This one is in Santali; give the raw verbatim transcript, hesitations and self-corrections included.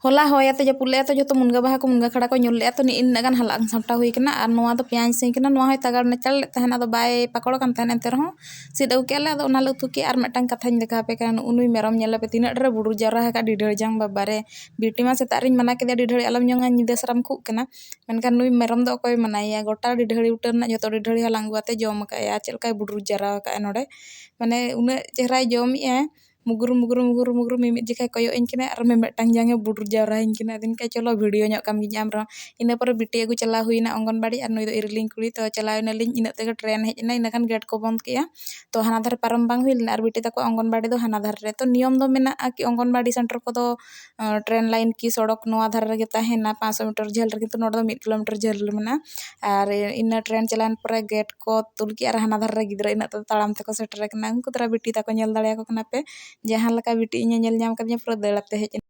ᱦᱚᱞᱟ ᱦᱚᱭ ᱟᱛᱮ ᱡᱟᱹᱯᱩᱫ ᱞᱮᱫᱼᱟ, ᱛᱚ ᱡᱚᱛᱚ ᱢᱩᱱᱜᱟᱹ ᱵᱟᱦᱟ ᱠᱚ, ᱢᱩᱱᱜᱟᱹ ᱠᱷᱟᱲᱟ ᱠᱚ ᱧᱩᱨ ᱞᱮᱫᱼᱟ, ᱛᱚ ᱱᱤᱱᱟᱹᱜ ᱜᱟᱱ ᱦᱟᱞᱟᱝ ᱥᱟᱢᱴᱟᱣ ᱦᱩᱭ ᱠᱟᱱᱟ᱾ ᱟᱨ ᱱᱚᱣᱟ ᱫᱚ ᱯᱮᱸᱭᱟᱡᱽ ᱥᱤᱧ ᱠᱟᱱᱟ, ᱱᱚᱣᱟ ᱦᱚᱸᱭ ᱛᱟᱜᱟᱲ ᱱᱟᱪᱟᱲ ᱞᱮᱫ ᱛᱟᱦᱮᱱ, ᱟᱫᱚ ᱵᱟᱭ ᱯᱟᱠᱚᱲ ᱠᱟᱱ ᱛᱟᱦᱮᱱ, ᱮᱱᱛᱮ ᱨᱮᱦᱚᱸ ᱥᱤᱫ ᱟᱹᱜᱩ ᱠᱮᱫᱼᱟ ᱞᱮ, ᱟᱫᱚ ᱚᱱᱟ ᱞᱮ ᱩᱛᱩ ᱠᱮᱫᱼᱟ᱾ ᱟᱨ ᱢᱤᱫᱴᱟᱝ ᱠᱟᱛᱷᱟᱧ ᱫᱮᱠᱷᱟᱣ ᱟᱯᱮ ᱠᱟᱱᱟ, ᱱᱩᱜᱼᱩ ᱱᱩᱭ ᱢᱮᱨᱚᱢ ᱧᱮᱞ ᱞᱮᱯᱮ ᱛᱤᱱᱟᱹᱜ ᱰᱷᱮᱨᱮ ᱵᱩᱰᱩᱨ ᱡᱟᱣᱨᱟ ᱟᱠᱟᱫ ᱰᱤᱰᱷᱟᱹᱲ ᱡᱟᱝ, ᱵᱟᱵᱟ ᱨᱮ᱾ ᱵᱤᱴᱤ ᱢᱟ ᱥᱮᱛᱟᱜ ᱨᱤᱧ ᱢᱟᱱᱟ ᱠᱮᱫᱮᱭᱟ ᱰᱤᱰᱷᱟᱹᱲ ᱟᱞᱚᱢ ᱧᱩᱭᱟ, ᱧᱤᱫᱟᱹ ᱥᱟᱨᱟᱢ ᱠᱷᱩᱜ ᱠᱟᱱᱟ, ᱢᱮᱱᱠᱷᱟᱱ ᱱᱩᱭ ᱢᱮᱨᱚᱢ ᱫᱚ ᱚᱠᱚᱭ ᱢᱟᱱᱟᱭᱮᱭᱟ, ᱜᱚᱴᱟ ᱰᱤᱰᱷᱟᱹᱲᱤ ᱩᱴᱟᱹ ᱨᱮᱱᱟᱜ ᱡᱷᱚᱛᱚ ᱰᱤᱰᱷᱟᱹᱲᱤ ᱦᱟᱞᱟᱝ ᱟᱹᱜᱩ ᱠᱟᱛᱮ ᱡᱚᱢ ᱟᱠᱟᱫᱼᱟᱭ᱾ ᱟᱨ ᱪᱮᱫ ᱞᱮᱠᱟᱭ ᱵᱩᱰᱩᱨ ᱡᱟᱣᱨᱟ ᱟᱠᱟᱫᱼᱟ ᱱᱚᱰᱮ, ᱢᱟᱱᱮ ᱩᱱᱟᱹᱜ ᱪᱮᱦᱨᱟᱭ ᱡᱚᱢᱮᱜᱼᱟ, ᱢᱩᱜᱩᱨ ᱢᱩᱜᱩᱨ ᱢᱩᱜᱩᱨ ᱢᱩᱜᱩᱨ, ᱢᱤᱢᱤᱫ ᱡᱚᱠᱷᱟᱡ ᱠᱚᱭᱚᱜ ᱟᱹᱧ ᱠᱟᱱᱟ ᱟᱨ ᱢᱤᱢᱤᱫᱴᱟᱝ ᱡᱟᱝ ᱮ ᱵᱩᱰᱩᱨ ᱡᱟᱣᱨᱟᱭᱟᱹᱧ ᱠᱟᱱᱟ᱾ ᱟᱫᱚᱧ ᱠᱟᱭ ᱪᱚᱞᱚ ᱵᱷᱤᱰᱤᱭᱳ ᱧᱚᱜ ᱠᱟᱢ ᱜᱤᱧ ᱟᱢ ᱨᱮᱦᱚᱸ᱾ ᱤᱱᱟᱹ ᱯᱚᱨᱮ ᱵᱤᱴᱤ ᱟᱹᱜᱩ ᱪᱟᱞᱟᱣ ᱦᱩᱭᱱᱟ ᱚᱝᱜᱚᱱᱵᱟᱲᱤ, ᱟᱨ ᱱᱩᱭ ᱫᱚ ᱤᱨᱤᱞᱤᱧ ᱠᱩᱲᱤ᱾ ᱛᱚ ᱪᱟᱞᱟᱣ ᱮᱱᱟᱞᱤᱧ, ᱤᱱᱟᱹᱜ ᱛᱮᱜᱮ ᱴᱨᱮᱱ ᱦᱮᱡ ᱮᱱᱟ, ᱤᱱᱟᱹ ᱠᱷᱟᱱ ᱜᱮᱴ ᱠᱚ ᱵᱚᱱᱫ ᱠᱮᱜᱼᱟ᱾ ᱛᱚ ᱦᱟᱱᱟ ᱫᱷᱟᱨᱮ ᱯᱟᱨᱚᱢ ᱵᱟᱝ ᱦᱩᱭ ᱞᱮᱱᱟ, ᱟᱨ ᱵᱤᱴᱤ ᱛᱟᱠᱚ ᱚᱝᱜᱚᱱᱵᱟᱲᱤ ᱫᱚ ᱦᱟᱱᱟ ᱫᱷᱟᱨᱮ ᱨᱮ᱾ ᱛᱚ ᱱᱤᱭᱚᱢ ᱫᱚ ᱢᱮᱱᱟᱜᱼᱟ ᱠᱤ ᱚᱝᱜᱚᱱᱵᱟᱲᱤ ᱥᱮᱱᱴᱟᱨ ᱠᱚᱫᱚ ᱴᱨᱮᱱ ᱞᱟᱭᱤᱱ ᱠᱤ ᱥᱚᱲᱚᱠ ᱱᱚᱣᱟ ᱫᱷᱟᱨᱮ ᱨᱮᱜᱮ ᱛᱟᱦᱮᱱᱟ, ᱯᱟᱸᱪᱥᱚ ᱢᱤᱴᱟᱨ ᱡᱷᱟᱹᱞ ᱨᱮ, ᱠᱤᱱᱛᱩ ᱱᱚᱰᱮ ᱫᱚ ᱢᱤᱫ ᱠᱤᱞᱳᱢᱤᱴᱟᱨ ᱡᱷᱟᱹᱞ ᱨᱮ ᱢᱮᱱᱟᱜᱼᱟ᱾ ᱟᱨ ᱤᱱᱟᱹ ᱴᱨᱮᱱ ᱪᱟᱞᱟᱣᱮᱱ ᱯᱚᱨᱮ ᱜᱮᱴ ᱠᱚ ᱛᱩᱞ ᱠᱮᱜᱼᱟ ᱟᱨ ᱦᱟᱱᱟ ᱫᱷᱟᱨᱮ ᱨᱮ ᱜᱤᱫᱽᱨᱟᱹ ᱤᱱᱟᱹᱜ ᱛᱮᱫᱚ ᱛᱟᱲᱟᱢ ᱛᱮᱠᱚ ᱥᱮᱴᱮᱨ ᱟᱠᱟᱱᱟ᱾ ᱩᱱᱠᱩ ᱛᱚᱨᱟ ᱵᱤᱴᱤ ᱛᱟᱠᱚ ᱧᱮᱞ ᱫᱟᱲᱮᱭᱟᱠᱚ ᱠᱟᱱᱟ ᱯᱮ, ᱡᱟᱦᱟᱸ ᱞᱮᱠᱟ ᱵᱤᱴᱤ ᱤᱧᱮ ᱧᱮᱞ ᱧᱟᱢ ᱠᱟᱫᱤᱧᱟ, ᱯᱩᱨᱟᱹ ᱫᱟᱹᱲ ᱟᱛᱮ ᱦᱮᱡ ᱮᱱᱟ᱾